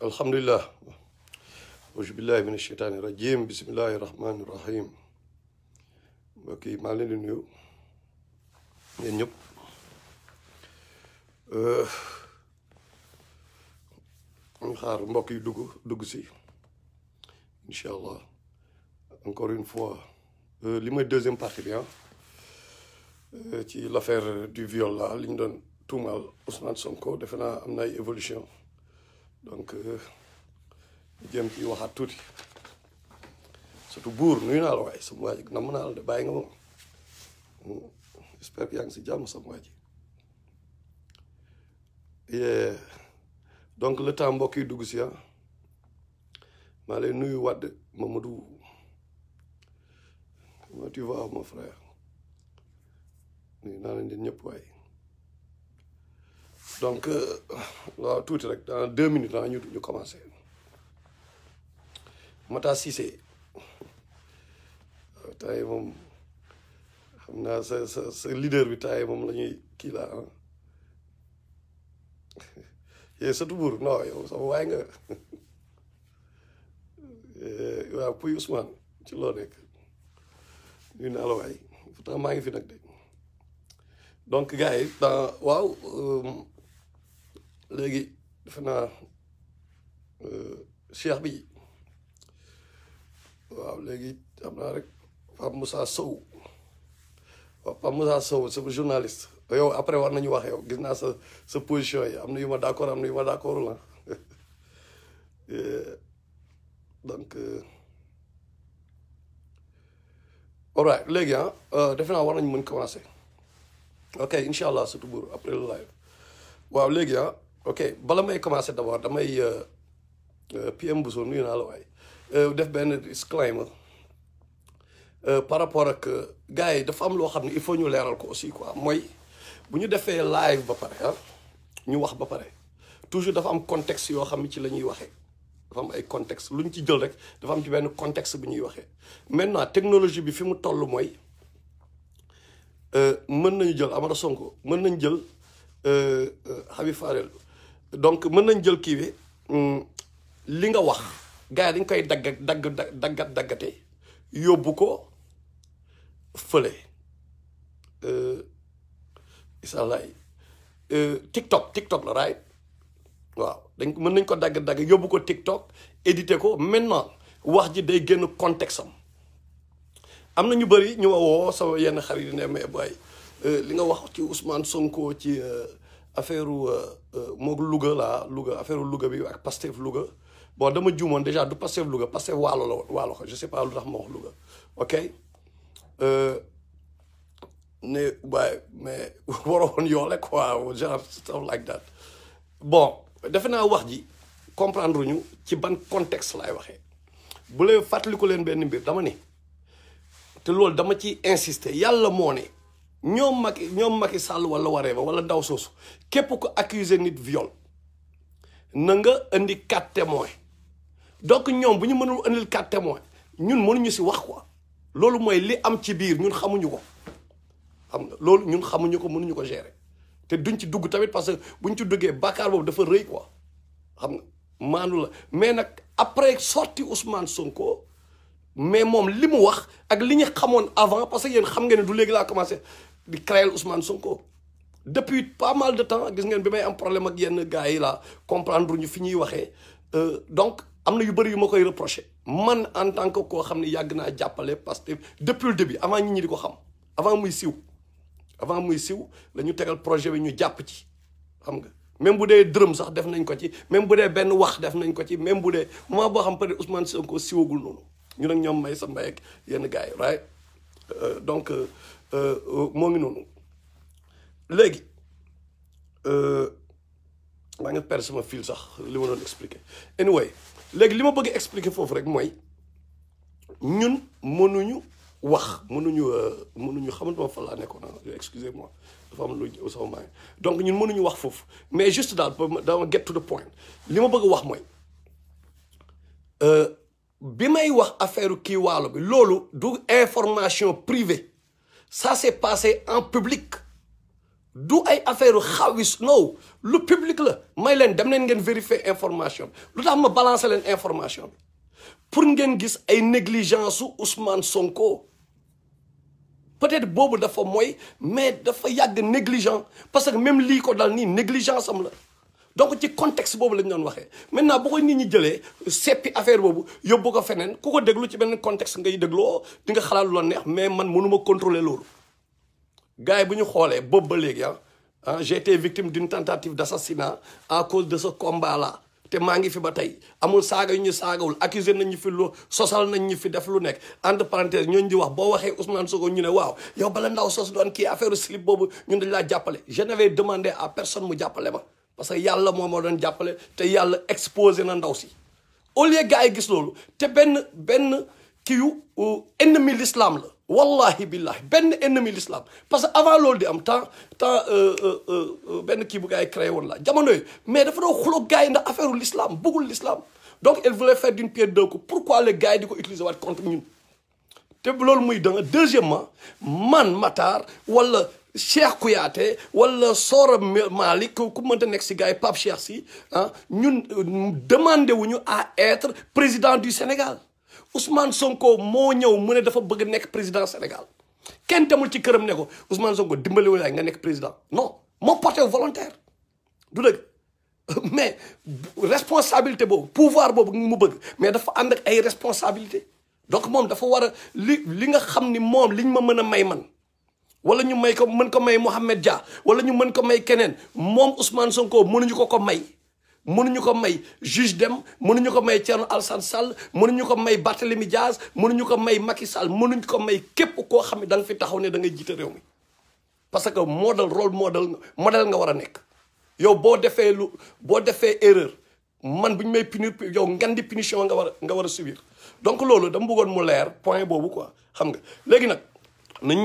alhamdulillah auzu billahi mina sheytaani rajim bismillahi rahmaani rahim mbokk yi maa ngi leen di nuyu yéen ñëpp ñu xaar mbokk yi dugg si incha allah encore une fois li mooy deuxième partie bi ci l'affaire du viol là li ñu doon tuumaal Ousmane Sonko defe naa am na ay évolution donc jëm ci waxaat tuuti surtout buur nuyu naa la waaye sama waa ji nam naa la de bàyyi nga moom j'espère que yaa ngi si jàmm sama waa ji donc le temps mbokk yi dugg si maa lay nuyu Wade Mamadou comment tu vas mon frère nuyu naa leen di ñëpp waaye donc waaw tuuti rek dans 2 minutes ñu commencé Mata Cissé tay moom xam naa sa leader bi tay moom la ñuy kii la yee satu buur non yow sama waay nga waaw puy Ousmane ci loo nekk nuyu naa la waay pourtant maa ngi fi nag de donc gars yi waaw léegi defe naa cheikh bi waaw léegi am naa rek Pape Moussa Sow waaw Pape Moussa Sow sama journaliste yow après war nañu wax yow gis naa sa position yi am na yu ma d'accord am na yu ma d'accord la donc alright léegi defe naa war nañu mën commencer ok incha allah surtout buur après le live waaw léegi ok bala may commencer d'abord damay PM Bousso nuyu naa la waay def benn disclaimer par rapport ak gars yi dafa am loo xam ne il faut ñu leeral ko aussi quoi mooy bu ñu defee live ba pare ñu wax ba pare toujours dafa am contexte yoo xam ne ci la ñuy waxee dafa am ay contexte lu ñu ci jël rek dafa am ci benn contexte bu ñuy waxee maintenant technologie bi fi mu toll mooy mën nañu jël Amara Sonko mën nañ jël Habib Farel donc mën nañ jël kii bi li nga wax gars yi dañ koy daggate yóbbu ko fële isalaay TikTok la right waaw mën nañ ko dagg yóbbu ko TikTok édité ko maintenant wax ji day génn contexte am na ñu bëri ñu woo sama yenn xarit yi ne mais boy li nga wax ci Ousmane Sonko ci affaire moog Louga affaire Louga bi ak Pastef Louga bon dama juumoon déjà du Pastef Louga Pastef waalo la woon waalo ko je sais pas lu tax ma wax Louga ok ne waaye mais waroon yoole quoi genre stuff like that bon defe naa wax ji comprendre ñu ci ban contexte laay waxee bu lee fàttaliku leen benn mbir dama ni te loolu dama ci insister yàlla moo ne ñoom Macky Sall wala waree ba wala ndaw soosu képp ko accuser nit viol na nga indi 4 témoins donc ñoom bu ñu mënul indil 4 témoins ñun mënuñu si wax quoi loolu mooy li am ci biir ñun xamuñu ko xam nga loolu ñun xamuñu ko mënuñu ko gérer te duñ ci dugg tamit parce que buñ ci duggee bàkkaar boobu dafa rëy quoi xam nga maanu la mais nag après sorti Ousmane Sonko mais moom li mu wax ak li ñu xamoon avant parce que yéen xam ngeen ne du léegi laa commencé di créer Ousmane Sonko depuis pas mal de temps gis ngeen bi may am problème ak yenn gars yi la comprendre ñu fi ñuy waxee donc am na yu bëri yu ma koy reprocher man en tant que koo xam ne yàgg naa jàppale parce que depuis le début avant ñi di ko xam avant muy siw la ñu tegal projet bi ñu jàpp ci xam nga même bu dee dërëm sax def nañ ko ci même bu dee benn wax def nañ ko ci même bu dee moment boo xam peut-être Ousmane Sonko siwagul noonu ñu nag ñoom may sa mbay ak yenn gars yi right donc moo ngi noonu léegi maa ngi perdre sama fil sax li ma doon expliquer anyway léegi li ma bëgg expliquer foofu rek mooy ñun mënuñu xamantuma fa laa nekkoon excusez-moi dafa am lu sama maa ngi donc ñun mënuñu wax foofu mais juste daal dama get to the point li ma bëgg wax mooy bi may wax affaire kii waalo bi loolu du information privée ça s'est passé en public du ay affaire xawis non lu public la may leen dem leen ngeen vérifier information bi lu tax ma balancer leen information bi pour ngeen gis ay négligence su Ousmane Sonko peut-être boobu dafa mooy mais dafa yàgg négligent parce que même lii ko dal nii négligence am la donc ci contexte boobu lañ doon waxee maintenant bu ko nit ñi jëlee seppi affaire boobu yóbbu ko feneen ku ko déglu ci benn contexte ngay dégloo di nga xalaat lu la neex mais man mënuma contrôler loolu gars yi bu ñu xoolee boobu ba léegi j'ai été victime d'une tentative d'assassinat à cause de ce combat là te maa ngi fi ba tey amul saaga yu ñu saagawul accusé nañ ñu fi lu sosal nañ ñu fi def lu nekk entre parenthèse ñooñu di wax boo waxee Ousmane Sonko ñu ne waaw yow bala ndaw sos doon kii affaire slip boobu ñun dañ laa jàppale je n'avais demandé à personne mu jàppale ma parce que yàlla moo ma doon jàppale te yàlla exposé na ndaw si au lieu gars yi gis loolu te benn kiiw ennemi l'islam la wallahi billahi benn ennemi l'islam parce que avant loolu di am temps benn kii bu gars yi créé woon la jamono yooyu mais dafa doon xuloo gars yi ndax affaire l'islam bëggul l'islam donc elle voulait faire d'une pierre deux coups pourquoi les gars yi di ko utiliser waat contre ñun te loolu muy danga deuxièmement man Matar wala Cheikh Kouyaté wala Sora Malick ku mënta nekk si gars yi Pape Cheikh si ñun demandé wuñu à être président du Sénégal Ousmane Sonko moo ñëw mu ne dafa bëgg nekk président Sénégal kenn demul ci këram ne ko Ousmane Sonko dimbali wala nga nekk président non moo porté volontaire du dëgg mais responsabilité boobu pouvoir boobu mu bëgg mais dafa ànd ak ay responsabilité donc moom dafa war a li nga xam ni moom liñ ma mën a may man wala ñu may ko mën ko may Mohamed Dia wala ñu mën ko may keneen moom Ousmane Sonko mënuñu ko may mënuñu ko may juge Dème mënuñu ko may Thierno Alassane Sall mënuñu ko may Barthélémy Diaz mënuñu ko may Macky Sall mënuñu ko may képp koo xam ne da nga fi taxaw ne da ngay jiite réew mi parce que rôle modèle nga war a nekk yow boo defee erreur man bu ñu may punir yow ngan di punition nga war a subir donc loolu dama bëggoon mu leer point boobu quoi xam nga léegi nag nañ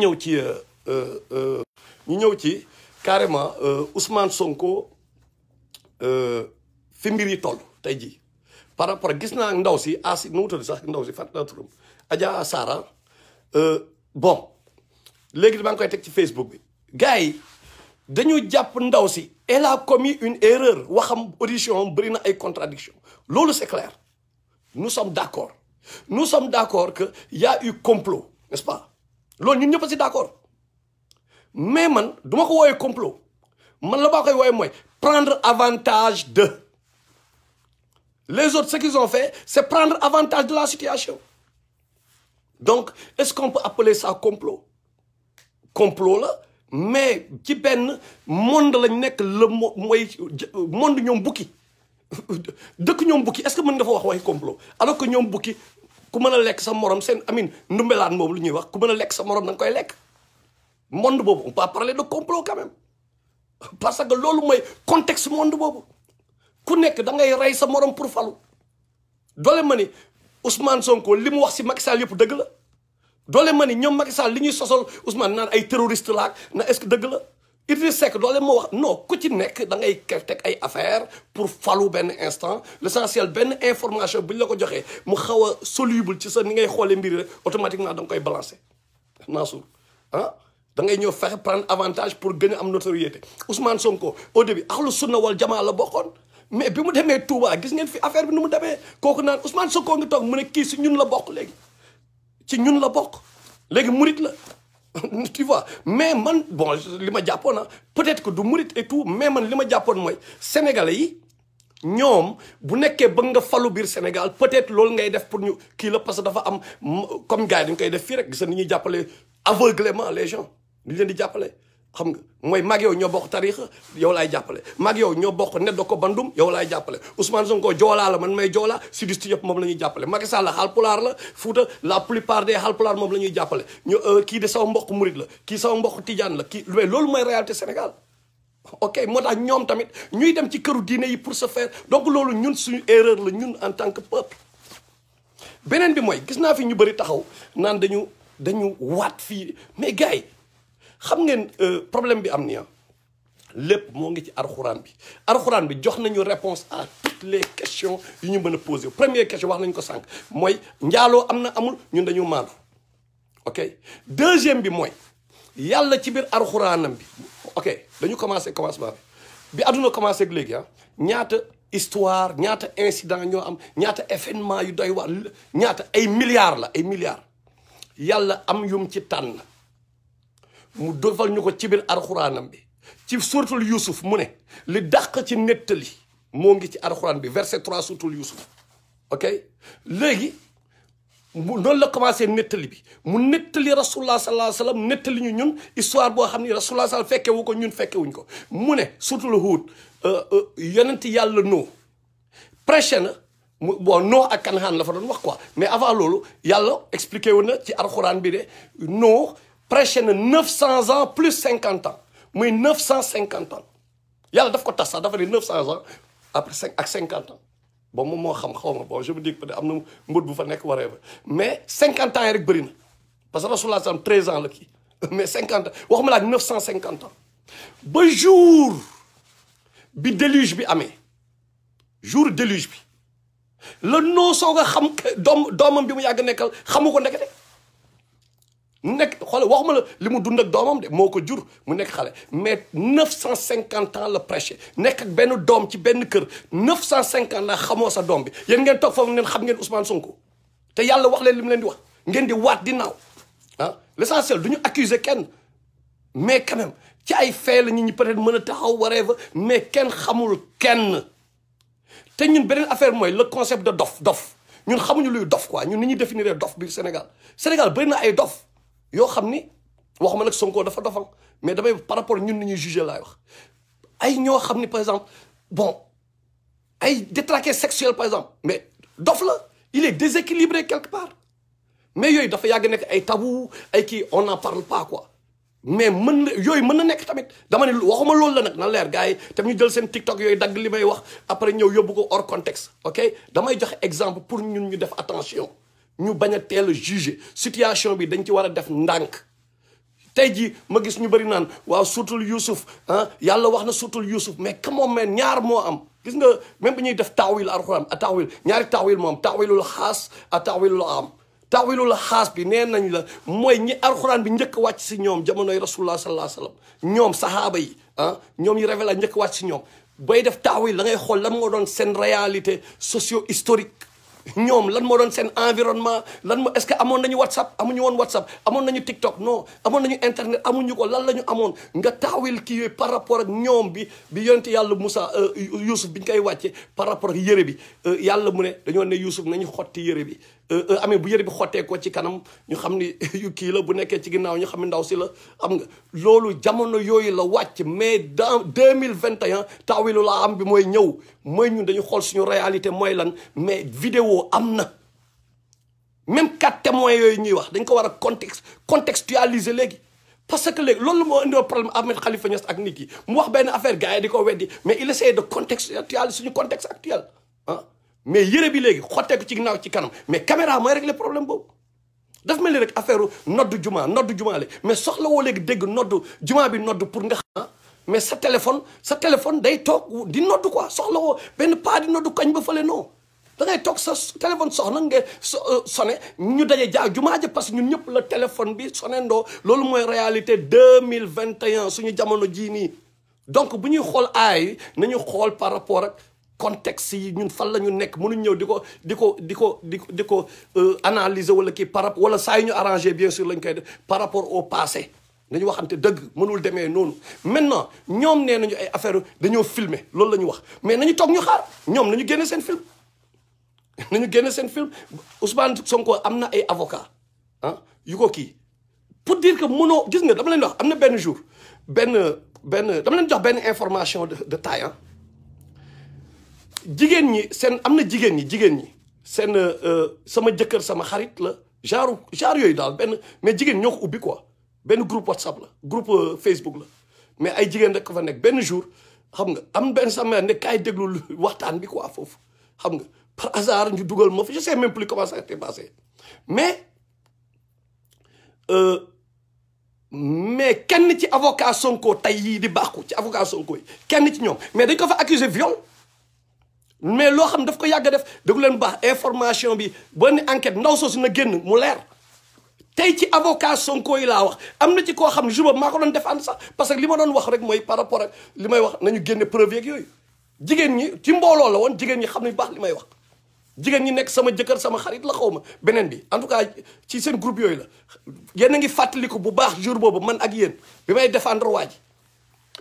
ñëw ci carrément Ousmane Sonko fi mbir yi toll tey jii par rapport gis naa ndaw si asi nu mu tudd sax ndaw si fàttali naa turam Adja Sara bon léegi maa ngi koy teg ci Facebook bi gars yi dañu jàpp ndaw si elle a commis une erreur waxam audition am bëri na ay contradiction loolu c'est clair nous sommes d'accord que y a eu complot n'est-ce pas loolu ñun ñëpp a si d'accord mais man duma ko wooyee complot man la baa koy wooyee mooy prendre avantage de les autres ce qu'ils ont fait c'est prendre avantage de la situation donc est-ce qu'on peut appeler ça complot la mais ci benn monde lañ nekk le mooy monde ñoom bukki dëkk ñoom bukki est-ce que mën nga fa wax waxi complot alors que ñoom bukki ku mën a lekk sa morom seen amin ndumbelaan boobu lu ñuy wax ku mën a lekk sa morom da nga koy lekk monde boobu on peut parler de complot quand même parce que loolu mooy contexte monde boobu ku nekk da ngay rey sa morom pour falu doole ma ni Ousmane Sonko li mu wax si Macky Sall yëpp dëgg la doole ma ni ñoom Macky Sall li ñuy sosol Ousmane naan ay terroriste laak na est-ce que dëgg la Idriss Seck doole ma wax non ku ci nekk da ngay teg ay affaire pour falu benn instant l'essentiel benn information bu ñu la ko joxee mu xaw a soluble ci sa ni ngay xoolee mbir rek automatiquement da nga koy balancer Mansour da ngay ñëw fexe prendre avantage pour gën a am notoriété Ousmane Sonko au début ahlu sunna wal jamaa la bokkoon mais bi mu demee Touba gis ngeen fi affaire bi nu mu demee kooku naan Ousmane Sonko ngi toog mu ne kii si ñun la bokk léegi ci ñun la bokk léegi murit la tu vois mais man bon li ma jàppoon peut-être que du murit et tout mais man li ma jàppoon mooy sénégalais yi ñoom bu nekkee bëgg nga falu biir Sénégal peut-être loolu ngay def pour ñu kii la parce que dafa am comme gars yi dañ koy def fii rek gis ni ñuy jàppale aveuglément les gens ñu leen di jàppale xam nga mooy mag yow ñoo bokk tarixa yow laay jàppale mag yow ñoo bokk neddo ko bandum yow laay jàppale Ousmane Sonko joolaa la man may joolaa sudiste yëpp moom la ñuy jàppale Macky Sall Haalpulaar la Fuuta la plupart des Haalpulaar moom la ñuy jàppale ñu kii de sama mbokk murit la kii sama mbokk tijaan la kii mais loolu mooy réalité Sénégal ok moo tax ñoom tamit ñuy dem ci këru diine yi pour se faire donc loolu ñun suñu erreur la ñun en tant que peuple beneen bi mooy gis naa fi ñu bëri taxaw naan dañu waat fii mais gars yi xam ngeen problème bi am ni lépp moo ngi ci alxuraan bi jox nañu réponse à toutes les questions yu ñu mën a poser première question wax nañu ko sànq mooy njaaloo am na amul ñun dañu maandu ok deuxième bi mooy yàlla ci biir alxuraanam bi ok dañu commencement bi àdduna commencé ak léegi ñaata histoire ñaata incident ñoo am ñaata événement yu doy waar ñaata ay milliards la ay milliards yàlla am yum ci tànn mu defal ñu ko ci biir alxuraanam bi ci suuratul Yuusuf mu ne li dàq ci nettali moo ngi ci alxuraan bi verset 3 suuratul Yuusuf ok léegi mu noonu la commencé nettali bi mu nettali rasulullah sallallahu alayhi wa sallam nettali ñu ñun histoire boo xam ni rasulullah sallallahu fekke wu ko ñun fekke wuñ ko mu ne suuratul Huud yonent yàlla Nuux prêché na bon Nuux ak Kanaan la fa doon wax quoi mais avant loolu yàlla expliqué wu na ci alxuraan bi de Nuux prêché na 900 ans plus 50 ans muy 950 ans yàlla daf ko tas sax dafa ne 900 ans après ak 50 ans bon moom moo xam xaw ma bon je me dis que am na mbët bu fa nekk waree ba mais 50 ans yi rek bëri na parce que rasulullah sallam 13 ans la kii mais 50 ans waxuma la ak 950 ans ba jour bi déluge bi amee jour déluge bi la noo soog a xam doomam bi mu yàgg nekkal xamu ko ndekete nekk xoole waxuma la li mu dund ak doomam de moo ko jur mu nekk xale mais 950 ans la prêché nekk ak benn doom ci benn kër 950 ans xamoo sa doom bi yéen ngeen toog foofu ngeen xam ngeen Ousmane Sonko te yàlla wax leen li mu leen di wax ngeen di waat di naaw l'essentiel du ñu accuser kenn mais quand même ci ay fee la nit ñi peut-être mën a taxaw whatever mais kenn xamul kenn te ñun beneen affaire mooy le concept de dof ñun xamuñu luy dof quoi ñun ni ñuy définir dof biir Sénégal bëri na ay dof yoo xam ni waxuma nag Sonko dafa dofal mais damay par rapport ñun ni ñuy juger laay wax ay ñoo xam ni par exemple bon ay détraqué sexuel par exemple mais dof la il est déséquilibré quelque part mais yooyu dafa yàgg nekk ay tabou ay kii on n'en parle pas quoi mais mën na yooyu mën na nekk tamit dama ne waxuma loolu la nag na leer gars yi tam ñu jël seen TikTok yooyu dagg li may wax après ñëw yóbbu ko hors contexte ok damay joxe exemple pour ñun ñu def attention ñu bañ a teel a juger situation bi dañ ci war a def ndànk tey jii ma gis ñu bëri naan waaw suutul Youssouf yàlla wax na suutul Youssouf mais comment même ñaar moo am gis nga même bi ñuy def taawil alxuraan a taawil ñaari taawil moo am taawilul xaas a taawilul am taawilul xaas bi nee nañ la mooy ñi alxuraan bi njëkk wàcc si ñoom jamonoy rasulullah sallallahu alayhi wasallam ñoom sahaaba yi ñoom yi révélé njëkk wàcc si ñoom bay def taawil da ngay xool lan moo doon seen réalité socio-historique ñoom lan moo doon seen environnement lan moo est-ce que amoon nañu WhatsApp amuñu woon WhatsApp amoon nañu TikTok non amoon nañu internet amuñu ko lan la ñu amoon nga taawil kii yooyu par rapport ak ñoom bi yonente yàlla Moussa Youssouf bi ñu koy wàcce par rapport ak yëre bi yàlla mu ne dañoo ne Youssouf nañu xotti yëre bi amee bu yëre bi xottee ko ci kanam ñu xam ni yu kii la bu nekkee ci ginnaaw ñu xam ne ndaw si la xam nga loolu jamono yooyu la wàcc mais dans 2021 taawilu la am bi mooy ñëw mooy ñun dañu xool suñu réalité mooy lan mais vidéo am na même 4 témoins yooyu ñuy wax dañ ko war a contextualiser léegi parce que léegi loolu moo indi problème Ahmed Khalifa Niass ak nit yi mu wax benn affaire gars yi di ko weddi mais il essaie de contextualiser suñu contexte actuel mais yëre bi léegi xotteeku ci ginnaaw ci kanam mais caméra mooy régler problème boobu daf mel ni rek affaire noddu juma la mais soxla woo léegi dégg noddu juma bi noddu pour nga xam mais sa téléphone day toog di noddu quoi soxla woo benn pas di noddu kañ ba fële non da ngay toog sa téléphone soxna nga sonné ñu daje jumaa ja parce que ñun ñëpp la téléphone bi sonné ndoo loolu mooy réalité 2021 suñu jamono jii nii donc bu ñuy xool aay nañu xool par rapport ak contexte yi ñun fan la ñu nekk mënuñ ñëw di ko analyser wala kii par rapport wala saa yi ñu arrangé bien sûr lañ koy def par rapport au passé dañu waxante dëgg mënul demee noonu maintenant ñoom nee nañu ay affaire dañoo filmer loolu la ñu wax mais nañu toog ñu xaar ñoom nañu génne seen film Ousmane Sonko am na ay avocat yu ko kii pour dire que mënoo gis nga dama leen wax am na benn jour benn dama leen jox benn information de taille jigéen ñi seen am na jigéen ñi seen sama jëkkër sama xarit la genre yooyu daal benn mais jigéen ñoo ko ubbi quoi benn groupe WhatsApp la groupe Facebook la mais ay jigéen rek ko fa nekk benn jour xam nga am benn sama ne kaay déglu waxtaan bi quoi foofu xam nga par hasard ñu dugal ma fa je sais même plus comment ça s'est passé mais kenn ci avocat Sonko tey yii di baaxu ci avocat Sonko yi kenn ci ñoom mais dañ ko fa accuser viol mais loo xam daf ko yàgg def déglu leen baax information bi boo ne enquête ndaw soosu na génn mu leer tey ci avocat Sonko yi laa wax am na ci koo xam ne jour boobu maa ko doon défendre sax parce que li ma doon wax rek mooy par rapport ak li may wax nañu génne preuve yeeg yooyu jigéen ñi ci mbooloo la woon jigéen ñi xam nañu baax li may wax jigéen ñi nekk sama jëkkër sama xarit la xaw ma beneen bi en tout cas ci seen groupe yooyu la yéen a ngi fàttaliku bu baax jour boobu man ak yéen bi may défendre waa ji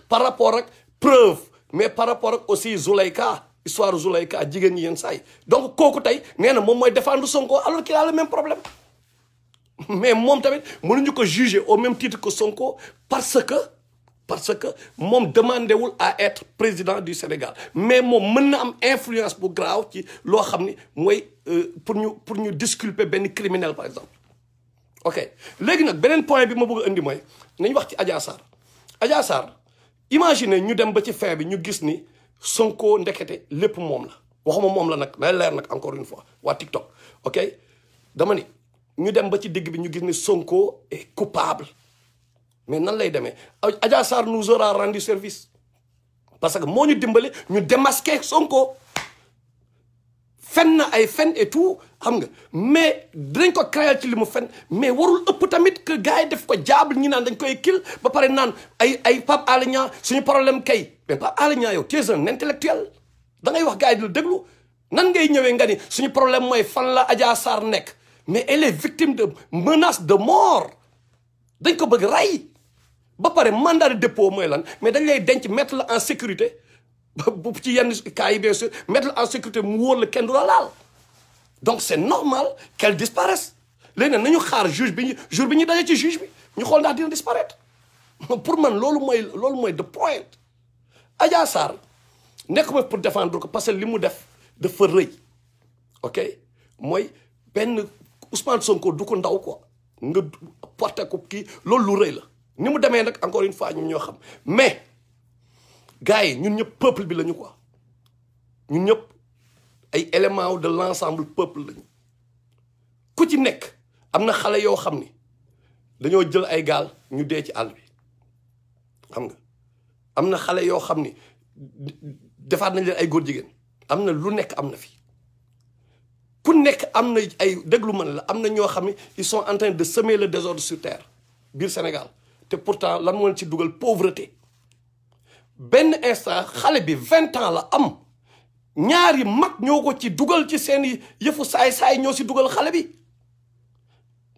par rapport ak preuve mais par rapport ak aussi Zulaïka histoire Zulaïka jigéen ñi yenn saa yi donc kooku tey nee na moom mooy défendre Sonko alors qu'il a le même problème mais moom tamit mënuñu ko juger au même titre que Sonko parce que moom demandé wul à être président du Sénégal mais moom mën na am influence bu grave ci loo xam ni mooy pour ñu disculper benn criminel par exemple. ok léegi nag beneen point bi ma bëgg a indi mooy nañ wax ci Adja Sarr Adja Sarr imagine ñu dem ba ci fin bi ñu gis ni Sonko ndekete lépp moom la waxuma moom la nag day leer nag encore une fois waa TikTok ok dama ni ñu dem ba ci digg bi ñu gis ni Sonko est coupable mais nan lay demee Adja Sarr nous aura rendu service parce que moo ñu dimbali ñu démasquer Sonko fen na ay fen et tout xam nga mais dinañ ko créer ci li mu fen mais warul ëpp tamit que gars yi def ko jaable ñi naan dañ koy kil ba pare naan ay Pape Alé Niang suñu problème kay mais Pape Alé Niang yow tu es un intellectuel da ngay wax gars yi di la déglu nan ngay ñëwee nga ni suñu problème mooy fan la Adja Sarr nekk mais elle est victime de menace de mort dañ ko bëgg rey ba pare mandat de dépôt mooy lan mais dañ lay denc mettre la en sécurité bu ci yenn cas yi bien sûr mettre la en sécurité mu wóor la kenn du la laal donc c'est normal qu'elle disparaisse léegi nag nañu xaar juge bi jour bi ñu daje ci juge bi ñu xool ndax dina disparaître pour man loolu mooy the point Adja Sarr nekkuma pour défendre ko parce que li mu def dafa rëy ok mooy benn Ousmane Sonko du ko ndaw quoi nga porté ko kii loolu lu rëy la ni mu demee nag encore une fois ñun ñoo xam mais gars yi ñun ñëpp peuple bi lañu quoi ñun ñëpp ay éléments de l'ensemble peuple lañu ku ci nekk am na xale yoo xam ni dañoo jël ay gaal ñu dee ci àll bi xam nga am na xale yoo xam ni defaat nañ leen ay góor jigéen am na lu nekk am na fi ku nekk am na ay déglu ma ne la am na ñoo xam ne ils sont en train de semer le désordre sur terre biir Sénégal te pourtant lan moo leen ci dugal pauvreté benn instant xale bi 20 ans la am ñaari mag ñoo ko ci dugal ci seen yëfu saay-saay ñoo si dugal xale bi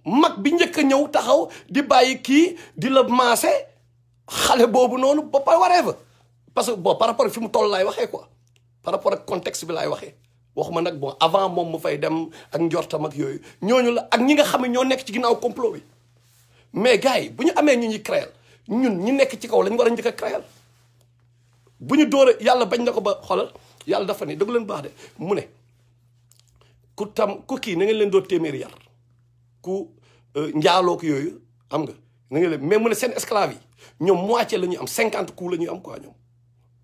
mag bi njëkk a ñëw taxaw di bàyyi kii di la maase xale boobu noonu ba pare waree fa parce que bon par rapport ak fi mu toll laay waxee quoi par rapport ak contexte bi laay waxee waxuma nag bon avant moom mu fay dem ak njortam ak yooyu ñooñu la ak ñi nga xam ne ñoo nekk ci ginnaaw complot bi mais gars yi bu ñu amee ñu ñuy créer ñun ñi nekk ci kaw lañu war a njëkk a créer bu ñu dóore yàlla bañ na ko ba xoolal yàlla dafa ne dëgg leen baax de mu ne ku kii na ngeen leen doo téeméeri yar ku njaaloo ko yooyu xam nga na ngeen leen mais mu ne seen esclave yi ñoom moitié la ñuy am 50 coups la ñuy am quoi ñoom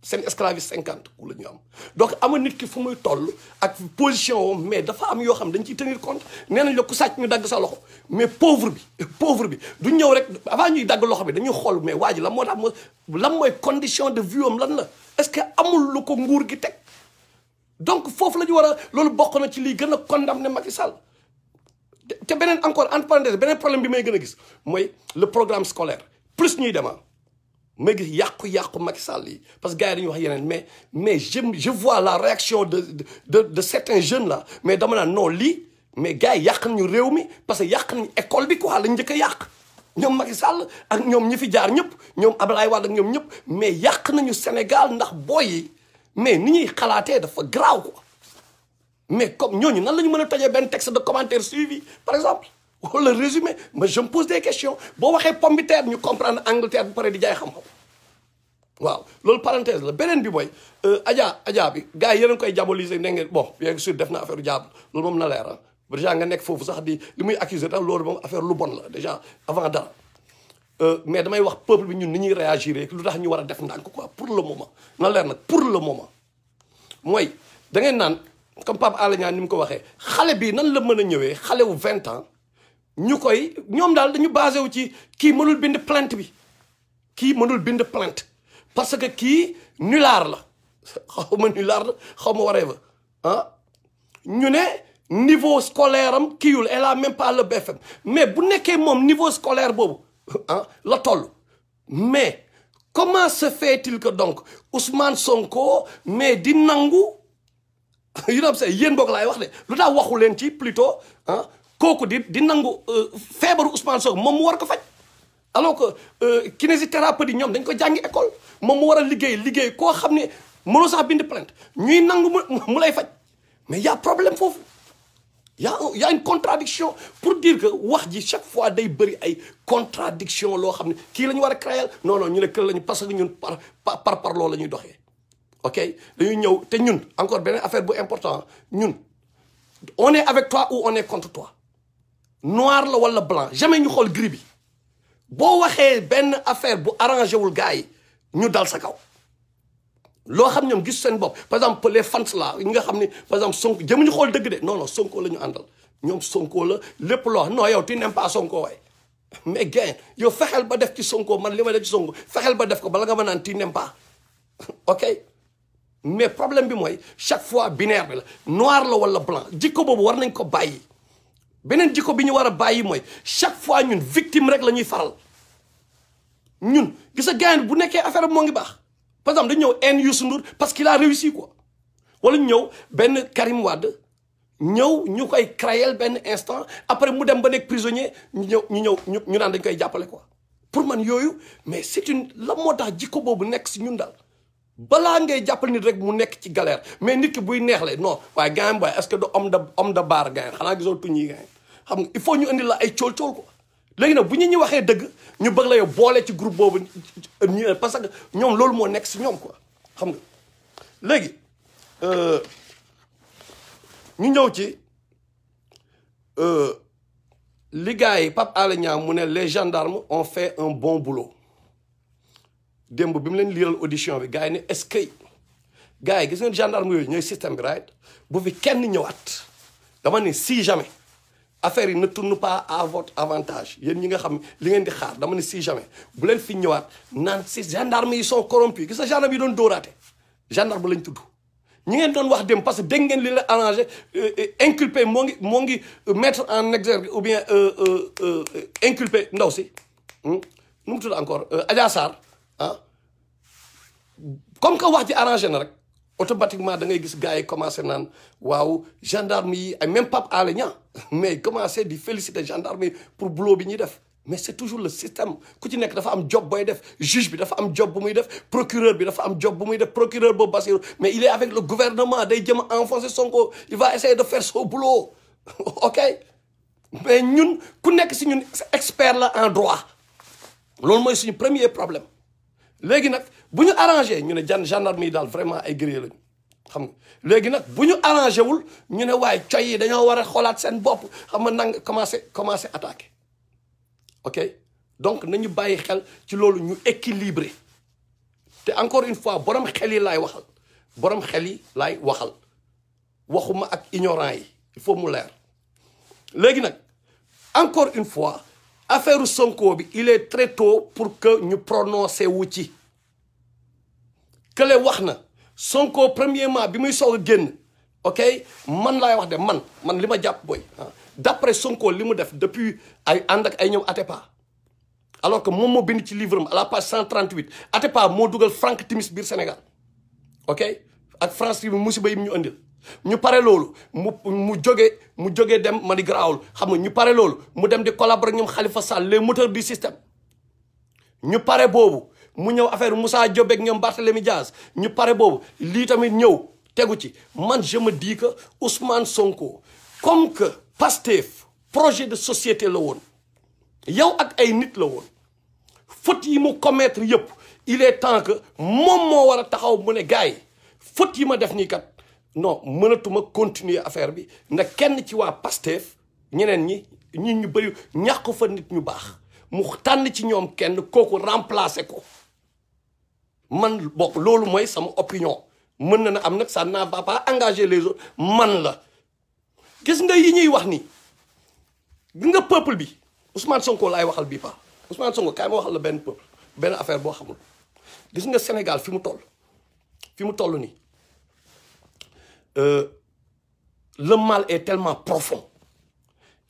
seen esclave yi 50 coups la ñuy am donc ama nit ki fu muy toll ak position wam mais dafa am yoo xam dañ ciy tenir compte nee nañ la ku sàcc ñu dagg sa loxo mais pauvre bi du ñëw rek avant ñuy dagg loxo bi dañuy xool mais waa ji lan moo tax lan mooy condition de vie am lan la est-ce que amul lu ko nguur gi teg donc foofu la ñu war a loolu bokk na ci lii gën a condamner Macky Sall te beneen encore entre parenthèses beneen problème bi may gën a gis mooy le programme scolaire plus ñuy dema may gis yàqu Macky Sall yi parce que gars yi dañuy wax yeneen mais je vois la réaction de certains jeunes là mais dama naan non lii mais gars yi yàq nañu réew mi parce que yàq nañu école bi quoi lañ njëkk a yàq ñoom Macky Sall ak ñoom ñi fi jaar ñëpp ñoom Abdoulaye Wade ak ñoom ñëpp mais yàq nañu Sénégal ndax booy yi mais ni ñuy xalaatee dafa graaw quoi mais comme ñooñu nan la ñu mën a tojee benn texte de commentaire suivi par exemple wala résumé mais je me pose des questions boo waxee pomme de terre ñu comprendre Angleterre bu pare di jaay xam-xam waaw loolu parenthèse la beneen bi mooy Adja bi gars yi yéen a koy diaboliser ne ngeen bon bien sûr def na affaire diable loolu moom na leer ah déjà nga nekk foofu sax di li muy accuser tax loolu moom affaire lu bon la déjà avant dara mais damay wax peuple bi ñun ni ñuy réagir lu tax ñu war a def ndànk quoi pour le moment na leer nag pour le moment mooy da ngeen naan comme Pape Alé Niang ni mu ko waxee xale bi nan la mën a ñëwee xale wu 20 ans ñu koy ñoom daal dañu basé wu ci kii mënul bind plainte bi kii mënul bind plainte parce que kii nulaar la xaw ma nulaar la xaw ma waree ba ah ñu ne niveau scolaire am kiiwul elle a même pas le BFM mais bu nekkee moom niveau scolaire boobu ah la toll mais comment se fait-il que donc Ousmane Sonko mais di nangu you know say yéen boog laay wax de lu tax waxu leen ci plutôt ah kooku di nangu feebaru Ousmane Sonko moom mu war ko faj alors que kinésithérapeute yi ñoom dañ ko jàngi école moom mu war a liggéey koo xam ne mënoo sax bind plainte ñuy nangu mu lay faj mais y a problème foofu y a une contradiction pour dire que wax ji chaque fois day bëri ay contradiction loo xam ne kii la ñu war a créer non ñu ne kër la ñu parce que ñun par loolu la ñuy doxee ok dañuy ñëw te ñun encore beneen affaire bu important ñun on est avec toi ou on est contre toi noir la wala blanc jamais ñu xool gris bi boo waxee benn affaire bu arrangé wul gars yi ñu dal sa kaw loo xam ñoom gis seen bopp par exemple les fans là ñi nga xam ne par exemple Sonko jëmuñu xool dëgg de non Sonko la ñu àndal ñoom Sonko la lépp loo non yow tu n'aimes pas Sonko waaye mais gain yow fexeel ba def ci Sonko man li ma def ci Sonko fexeel ba def ko bala nga ma naan tu n'aimes pas ok mais problème bi mooy chaque fois binaire bi la noir la wala blanc jikko boobu war nañ ko bàyyi beneen jikko bi ñu war a bàyyi mooy chaque fois ñun victime rek la ñuy faral ñun gis nga gain bu nekkee affaire bi moo ngi baax par exemple dañu ñëw en Youssou Ndour parce qu'il a réussi quoi wala ñu ñëw benn Karim Wade ñëw ñu koy créer benn instant après mu dem ba nekk prisonnier ñu naan dañ koy jàppale quoi pour man yooyu mais c'est une la moo tax jikko boobu nekk si ñun daal balaa ngay jàppal nit rek mu nekk ci galère mais nit ki buy neexle non waaye gain boy est-ce que du homme de bar gain xanaa gisoo tuñ yi gain xam nga il faut ñu indi la ay cool-cool quoi léegi nag bu ñu waxee dëgg ñu bëgg la yow boole ci groupe boobu parce que ñoom loolu moo nekk si ñoom quoi xam nga léegi ñu ñëw ci li gars yi Pape Alé Niang mu ne les gendarmes ont fait un bon boulot démb bi mu leen liiral audition bi gars yi ne est-ce que gars yi gis ngeen gendarme yooyu ñooy système bi right bu fi kenn ñëwaat dama ne si jamais affaire yi ne tourne pas à votre avantage yéen ñi nga xam li ngeen di xaar dama ne si jamais bu leen fi ñëwaat naan si gendarme yi sont corrompus gis nga gendarme yi doon dóoraate gendarme lañ tudd ñi ngeen doon wax dem parce que dégg ngeen li la arrangé inculpé moo ngi mettre en exergue ou bien inculpé ndaw si nu mu tudd encore Adja Sarr ah comme que wax ji arrangé na rek automatiquement da ngay gis gars yi commencé naan waaw gendarme yi ay même Pape Alé Niang mais commencé di féliciter gendarme yi pour boulot bi ñuy def mais c'est toujours le système ku ci nekk dafa am job booy def juge bi dafa am job bu muy def procureur bi dafa am job bu muy def procureur boobu Bassirou mais il est avec le gouvernement day jëm a enfoncer Sonko il va essayer de faire son boulot ok mais ñun ku nekk si ñun expert la en droit loolu mooy suñu premier problème léegi nag bu ñu arrangé ñu ne gendarme yi daal vraiment ay guerrier lañu xam nga léegi nag bu ñu arrangé wul ñu ne waaye coy yi dañoo war a xoolaat seen bopp xam nga nang commencé attaqué ok donc nañu bàyyi xel ci loolu ñu équilibré te encore une fois borom xel yi laay waxal borom xel yi laay waxal waxuma ak ignorant yi il faut mu leer léegi nag encore une fois affaire Sonko bi il est très tôt pour que ñu prononcer wu ci kële wax na Sonko premièrement bi muy soog a génn ok man laay wax de man li ma jàpp booy d'après Sonko li mu def depuis ay ànd ak ay ñoom Atepa alors que moom moo bind ci livre am à la page 138 Atepa moo dugal Frank Timis biir Sénégal ok ak France bi musiba yi ñu andil ñu pare loolu mu jógee dem ma di garaawul xam nga ñu pare loolu mu dem di collaborer ñoom Khalifa Sall les moteurs du système ñu pare boobu mu ñëw affaire Moussa Diop ak ñoom Barthélémy Diaz ñu pare boobu lii tamit ñëw tegu ci man je me dis que Ousmane Sonko comme que Pastef projet de société la woon yow ak ay nit la woon faute yi mu commettre yëpp il est temps que moom moo war a taxaw mu ne gars yi faute yi ma def nii kat non mënatuma continuer affaire bi na kenn ci waa Pastef ñeneen ñi ñu bëri ñàkk fa nit ñu baax mu tànn ci ñoom kenn kooku remplacer ko man bokk loolu mooy sama opinion mën na am nag ça ne va pas engager les autres man la gis nga yi ñuy wax nii gis nga peuple bi Ousmane Sonko laay waxal bii pa Ousmane Sonko kaay ma waxal la benn peuple benn affaire boo xamul gis nga Sénégal fi mu toll nii le mal est tellement profond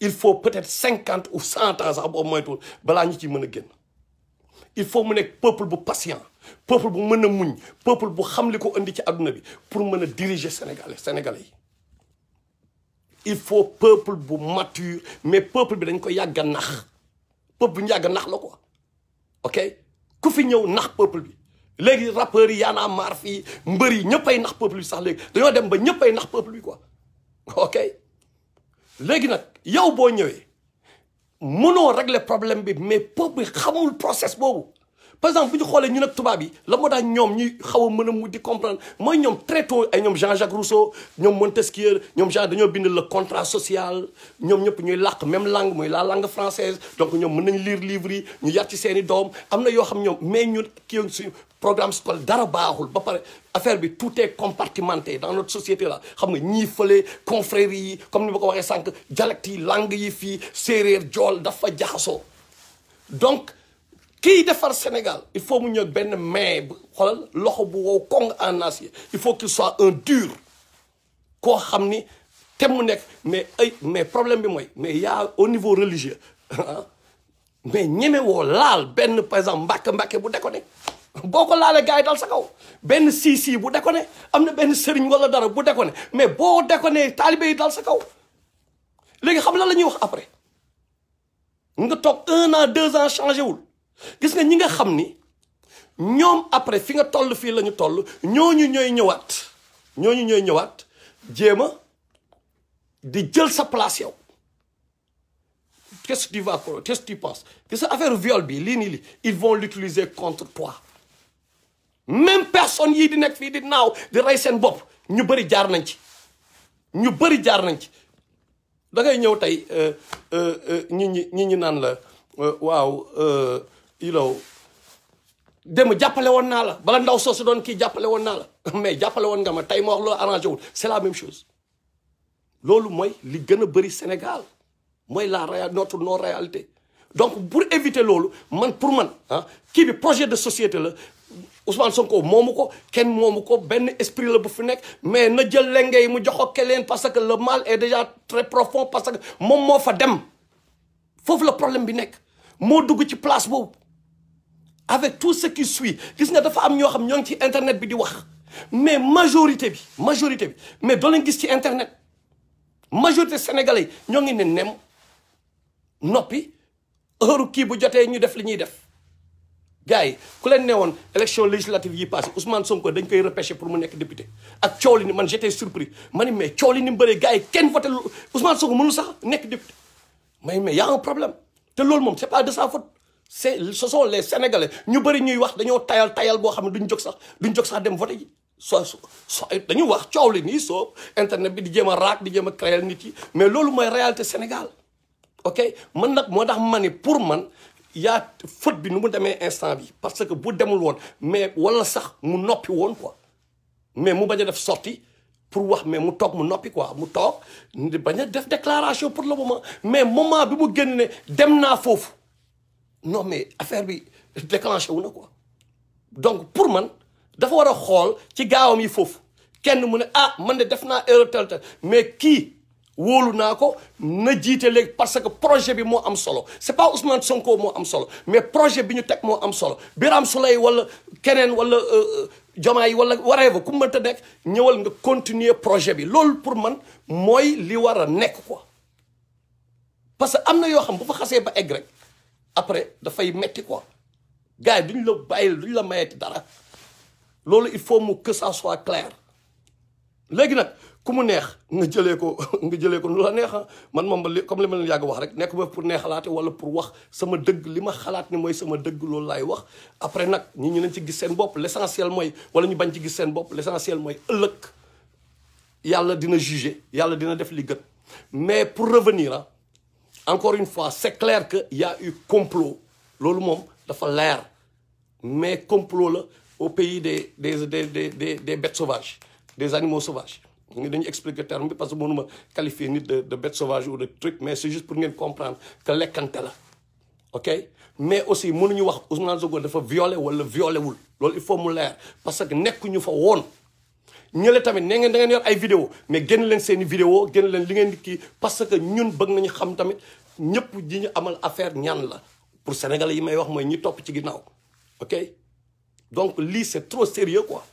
il faut peut-être 50 ou 100 ans sax boobu moytuwul balaa ñu ci mën a génn il faut mu nekk peuple bu patient peuple bu mën a muñ peuple bu xam li ko indi ci àdduna bi pour mën a diriger sénégalais yi il faut peuple bu mature mais peuple bi dañ ko yàgg a nax peuple bi ñu yàgg a nax la quoi ok ku fi ñëw nax peuple bi léegi rappeurs yi yaanaa maar fii mbër yi ñëppay nax peuple bi sax léegi dañoo dem ba ñëppay nax peuple bi quoi ok léegi nag yow boo ñëwee mënoo régler problème bi mais peuple bi xamul process boobu par exemple bu ñu xoolee ñun ak tubaab yi la moo tax ñoom ñuy xaw a mën a mu di comprendre mooy ñoom très tôt ay ñoom Jean-Jacques Rousseau ñoom Montesquieu ñoom Jean dañoo bind le contrat social ñoom ñëpp ñuy làkk même langue mooy la langue française donc ñoom mën nañ lire livre yi ñu yar ci seen i doom am na yoo xam ñoom mais ñun kii suñu programme scolaire dara baaxul ba pare affaire bi tout est compartimenté dans notre société là xam nga ñii fële confréries yi comme ni ma ko waxee sànq dialecte yi langue yi fii séeréer jool dafa jaxasoo donc kii defar Sénégal il faut mu ñëw benn main bu xoolal loxo bu wow kong en acier il faut qu'il soit un dur koo xam ni te mu nekk mais problème bi mooy mais y'a au niveau religieux mais ñeme woo laal benn par exemple mbàkke bu déconné boo ko laalee gars yi dal sa kaw benn sii bu déconné am na benn sëriñ wala dara bu déconné mais boo déconné taalibe yi dal sa kaw léegi xam la ñuy wax après nga toog 1 an 2 ans changé wul gis nga ñi nga xam ni ñoom après fi nga toll fii la ñu toll ñooñu ñooy ñëwaat jéem a di jël sa place yow qu'est-ce que tu penses que sa affaire viol bi lii ils vont l'utiliser contre toi même personne yii di nekk fii di naaw di rey seen bopp ñu bëri jaar nañ ci da ngay ñëw tey ñi naan la waaw dem jàppale woon naa la bala ndaw soosu doon kii jàppale woon naa la mais jàppale woon nga ma tey ma wax loolu arrangé wul c'est la même chose loolu mooy li gën a bëri Sénégal mooy notre non réalité donc pour éviter loolu pour man kii bi projet de société la Ousmane Sonko moomu ko kenn moomu ko benn esprit la bu fi nekk mais na jël lenge yi mu jox ko keleen parce que le mal est déjà très profond parce que moom moo fa dem foofu la problème bi nekk moo dugg ci place boobu avec tout ce qui suit gis nga dafa am ñoo xam ñoo ngi ci internet bi di wax mais majorité bi mais doo leen gis ci internet majorité sénégalais ñoo ngi ne nem noppi heure kii bu jotee ñu def li ñuy def gars yi ku leen ne woon élection législative yi passé Ousmane Sonko dañ koy repêcher pour mu nekk député ak coow li ni man j'étais surpris ma ni mais coow li ni mu bëree gars yi kenn voté Ousmane Sonko mënul sax nekk député mais y a un problème te loolu moom c'est pas de sa faute ce sont les Sénégalais ñu bëri ñuy wax dañoo tayal boo xam ne duñ jóg sax dem voté ji dañuy wax coow li nii soo internet bi di jéem a raak di jéem a créer nit yi mais loolu mooy réalité Sénégal ok man nag moo tax ma ni pour man yaa faute bi nu mu demee instant bi parce que bu demul woon mais wala sax mu noppi woon quoi mais mu bañ a def sortie pour wax mais mu toog mu noppi quoi mu toog bañ a def déclaration pour le moment mais moment bi mu génn ne dem naa foofu non mais affaire bi déclenché wu na quoi donc pour man dafa war a xool ci gaawam yi foofu kenn mu ne man de def naa erreur tel mais kii wóolu naa ko na jiite léegi parce que projet bi moo am solo c'est pas Ousmane Sonko moo am solo mais projet bi ñu teg moo am solo Birame Souleye wala keneen wala Diomaye wala whatever ku mënta nekk ñëwal nga continuer projet bi loolu pour man mooy li war a nekk quoi parce que am na yoo xam bu fa xasee ba egg rek après dafay metti quoi gars yi duñ la bàyyil duñ la mayeti dara loolu il faut mu que ça soit clair léegi nag ku mu neex nga jëlee ko nu la neex man moom comme li ma leen yàgg wax rek nekk ba pour neexalaate wala pour wax sama dëgg li ma xalaat ni mooy sama dëgg loolu laay wax après nag ñi ñu nañ ci gis seen bopp l'essentiel mooy wala ñu bañ ci gis seen bopp l'essentiel mooy ëllëg yàlla dina juger yàlla dina def li gën mais pour revenir encore une fois c'est clair que y a eu complot loolu moom dafa leer mais complot la au pays des bêtes sauvages des animaux sauvages dañuy expliquer terme bi parce que mënuma qualifier nit de bête sauvage ou de truc mais c'est juste pour ngeen comprendre que lekkante la ok mais aussi mënuñu wax Ousmane Sonko dafa violé wala violé wul loolu il faut mu leer parce que nekkuñu fa woon ñële tamit ne ngeen da ngeen yor ay vidéo mais génn leen seeni vidéo génn leen li ngeen di kii parce que ñun bëgg nañu xam tamit ñëpp ji ñu amal affaire ñan la pour sénégalais yi may wax mooy ñi topp ci ginnaaw ok donc lii c'est trop sérieux quoi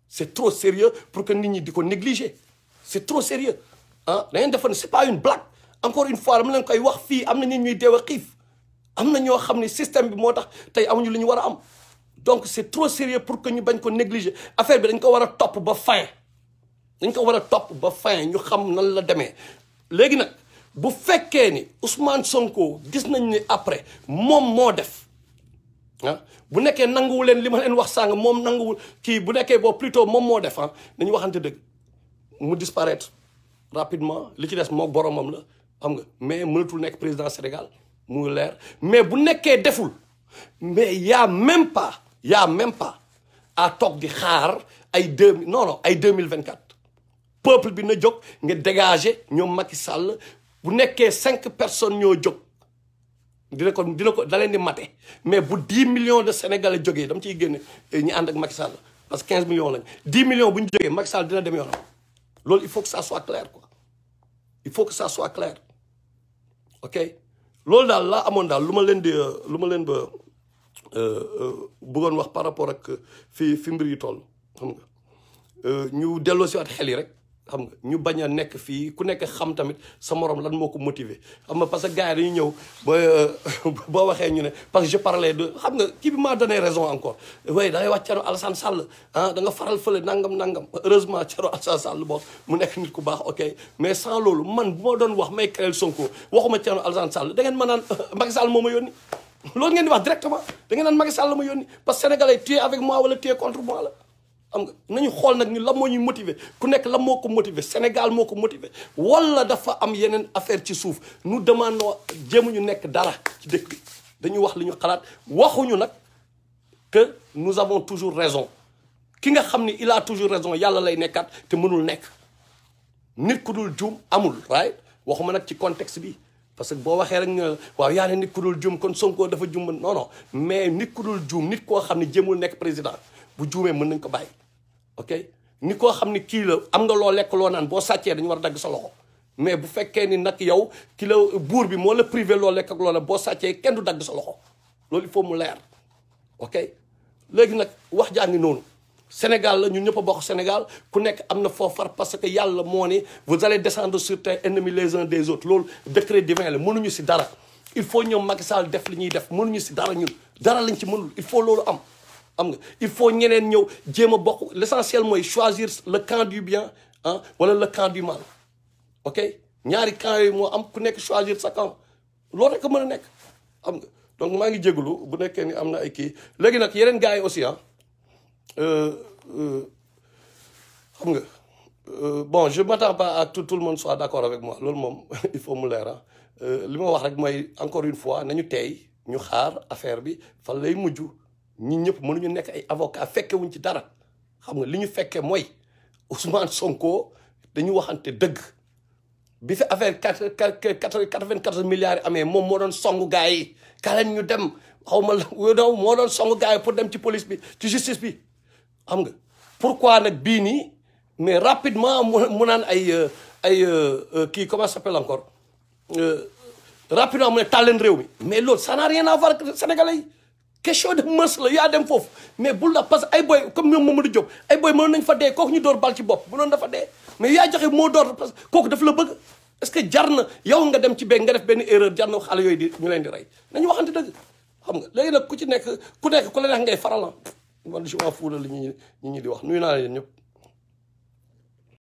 c'est trop sérieux pour que nit ñi di ko négliger c'est trop sérieux ah da ngeen defoon c'est pas une blague encore une fois dama leen koy wax fii am na nit ñuy deew a xiif am na ñoo xam ne système bi moo tax tey amuñu lu ñu war a am donc c'est trop sérieux pour que ñu bañ ko négliger affaire bi dañ ko war a topp ba fin dañ ko war a topp ba fin ñu xam nan la demee léegi nag bu fekkee ni Ousmane Sonko gis nañ ni après moom moo def ah bu nekkee nanguwu leen li ma leen wax sàng moom nanguwul kii bu nekkee boobu plutôt moom moo def ah nañu waxante dëgg mu disparaître rapidement li ci des mook boromam la xam nga mais mënatul nekk président Sénégal mu leer mais bu nekkee deful mais y a même pas à toog di xaar ay ay 2024 peuple bi na jóg nga dégager ñoom Macky Sall bu nekkee 5 personnes ñoo jóg dina ko da leen di mate mais bu 10 millions de Sénégalais jógee dama ciy génne ñu ànd ak Macky Sall parce que 15 millions lañ 10 millions bu ñu jógee Macky Sall dina dem yoonam loolu il faut que ça soit clair quoi il faut que ça soit clair ok loolu daal laa amoon daal lu ma leen ba bëggoon wax par rapport ak fi mbir yi toll xam nga ñu delloo si waat xel yi rek xam nga ñu bañ a nekk fii ku nekk xam tamit sa morom lan moo ko motiver xam nga parce que gars yi dañuy ñëw boo waxee ñu ne parce que je parlais de xam nga kii bi m'a donné raison encore oui da ngay wax Thierno Alassane Sall ah da nga faral fële nangam heureusement Thierno Alassane Sall bon mu nekk nit ku baax ok mais sans loolu man bu ma doon wax may créer Sonko waxuma Thierno Alassane Sall da ngeen ma naan Macky Sall moo ma yónni loolu ngeen di wax directement da ngeen naan Macky Sall ma yónni parce que sénégalais tu es avec moi wala tu es contre moi la xam nga nañu xool nag ñu lan moo ñuy motiver ku nekk lan moo ko motiver Sénégal moo ko motiver wala dafa am yeneen affaire ci suuf nous demandons jéemuñu nekk dara ci dëkk bi dañu wax li ñu xalaat waxuñu nag que nous avons toujours raison ki nga xam ni il a toujours raison yàlla lay nekkaat te mënul nekk nit ku dul juum amul right waxuma nag ci contexte bi parce que boo waxee rek nga waaw yaa ne nit ku dul juum kon Sonko dafa juum non mais nit ku dul juum nit koo xam ne jéemul nekk président bu juumee mën nañ ko bàyyi ok nit koo xam ne kii la am nga loo lekk loo naan boo sàccee dañu war a dagg sa loxo mais bu fekkee ni nag yow ki la buur bi moo la privé loo lekk ak loo naan boo sàccee kenn du dagg sa loxo loolu il faut mu leer ok léegi nag wax jaa ngi noonu Sénégal la ñun ñëpp a bokk Sénégal ku nekk am na foo far parce que yàlla moo ni vous allez descendre sur tes ennemis les uns des autres loolu décret divin la mënuñu si dara il faut ñoom Macky Sall def li ñuy def mënuñu si dara ñun dara lañ ci mënul il faut loolu am nga il faut ñeneen ñëw jéem a bokk l'essentiel mooy choisir le camp du bien ah wala le camp du mal ok ñaari camp yooyu moo am ku nekk choisir sa camp loolu rek a mën a nekk xam nga donc maa ngi jégalu bu nekkee ni am na ay kii léegi nag yeneen gars yi aussi xam nga bon je m'attends pas à tout le monde soit d'accord avec moi loolu moom il faut mu leer li ma wax rek mooy encore une fois nañu tey ñu xaar affaire bi fan lay mujj ñun ñëpp mënuñu nekk ay avocat fekke wuñ ci dara xam nga li ñu fekkee mooy Ousmane Sonko dañu waxante dëgg bi fi affaire 94 milliards yi amee moom moo doon songu gars yi kaleen ñu dem xaw ma la moo doon songu gars yi pour dem ci police bi ci justice bi xam nga pourquoi nag bii nii mais rapidement mu naan ay kii comment ça s'appelle encore rapidement mu ne tàlleen réew mi mais loolu ça n'a rien à voir avec sénégalais yi question de mœurs la yaa dem foofu mais bul la parce que ay boy comme ñoom Mamadou Diop ay boy mënoon nañ fa dee kooku ñu door bal ci bopp mënoon dafa dee mais yaa joxe moo door parce que kooku daf la bëgg est-ce que jar na yow nga dem ci benn nga def benn erreur jar na xale yooyu di ñu leen di rey nañu waxante dëgg xam nga léegi nag ku la neex ngay farala man je m'en fous la li ñi di wax nuyu naa leen ñëpp